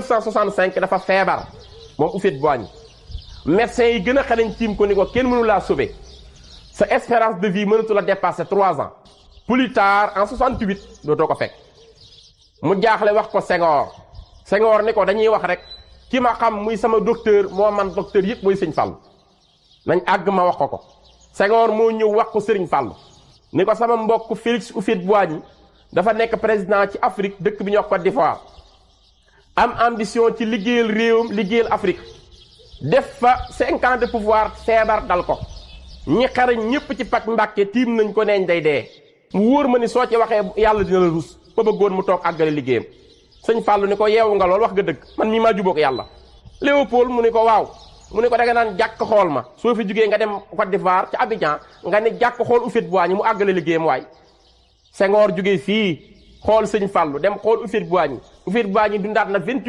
1965 dafa feebar moom Houphouët-Boigny médecin yi gën a xarañ tiim ko ni ko kenn mënu laa sauver sa espérance de vie mënatu la dépasser 3 ans plus tard en 68 dootoo ko fekk mu jaaxle wax ko Senghor ni ko dañuy wax rek ki ma xam muy sama docteur moo man docteur yëpp mooy sëñ Fallou nañ àgg ma wax ko Senghor moo ñëw wax ko Serigne Fallou ni ko sama mbokk Félix Houphouët-Boigny dafa nekk président ci Afrique dëkk bi ñuy wax Côte d'Ivoire am ambition ci liggéeyal réewam liggéeyal Afrique def fa 5 ans de pouvoir feebar dal ko ñi xarañ ñëpp ci pak Mbàkke tiim nañ ko neeñ day dee mu wóor ma ni soo ci waxee yàlla dina la rus ba bëggoon mu toog àggale liggéeyam sëñ Fallou ni ko yeewu nga lool wax nga dëgg man mii maa jubóog yàlla Léopold mu ni ko waaw mu ni ko da nga naan jàkk xool ma soo fi jugee nga dem Côte d'Ivoire ci Abidjan nga ne jàkk xool Houphouët-Boigny mu àggale liggéeyam waay Senghor jugee fii xool sëñ Fallou dem xool Houphouët-Boigny dundaat na 28